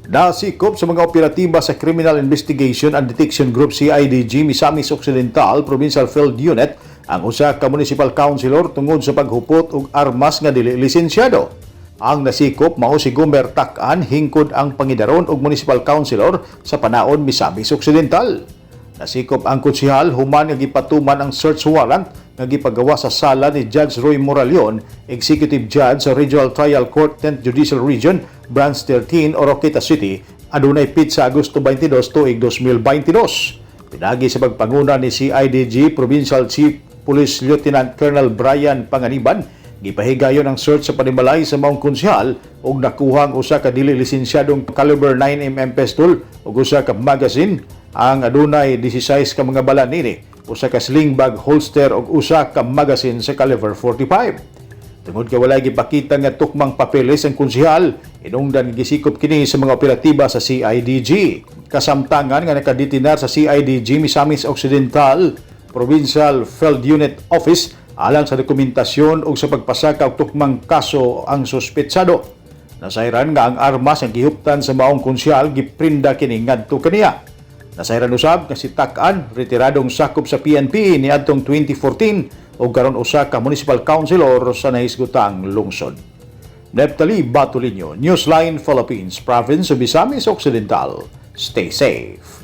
Nasikop sa mga operatiba sa Criminal Investigation and Detection Group, CIDG, Misamis Occidental Provincial Field Unit ang usa ka municipal councilor tungod sa paghupot og armas nga dili lisensyado. Ang nasikop mao si Gumer Tak-an, hingkod ang pangidaron og municipal councilor sa Panaon, Misamis Occidental. Nasikop ang konsehal human nga gipatuman ang search warrant nga gipagawa sa sala ni Judge Roy Moralion, Executive Judge sa Regional Trial Court, 10th Judicial Region, Branch 13, Oroquieta City, adunay petsa Agosto 22, tuig 2022. Pinagi sa pagpanguna ni CIDG Provincial Chief Police Lieutenant Colonel Brian Panganiban, gipahigayon ang search sa panimalay sa maong konsehal ug nakuha ang usa ka dili lisensyadong caliber 9 mm pistol ug usa ka magazine ang adunay 16 ka mga bala nini, usa ka sling bag holster ug usa ka magazine sa caliber 45. Tungod kay walay gipakita nga tukmang papeles ang konsehal, hinungdan gisikop kini sa mga operatiba sa CIDG. Kasamtangan nga nakadetinar sa CIDG Misamis Occidental Provincial Field Unit Office alang sa dokumentasyon ug sa pagpasaka og tukmang kaso ang suspetsado. Nasayran nga ang armas ang gihuptan sa maong konsehal giprinda kini ngadto kaniya. Nasayran usab nga si Tak-an, retiradong sakop sa PNP niadtong 2014 ug karon usa ka municipal councilor sa nahisgutang lungsod. Neptali Batulinho, Newsline Philippines, Province of Misamis Occidental. Stay safe.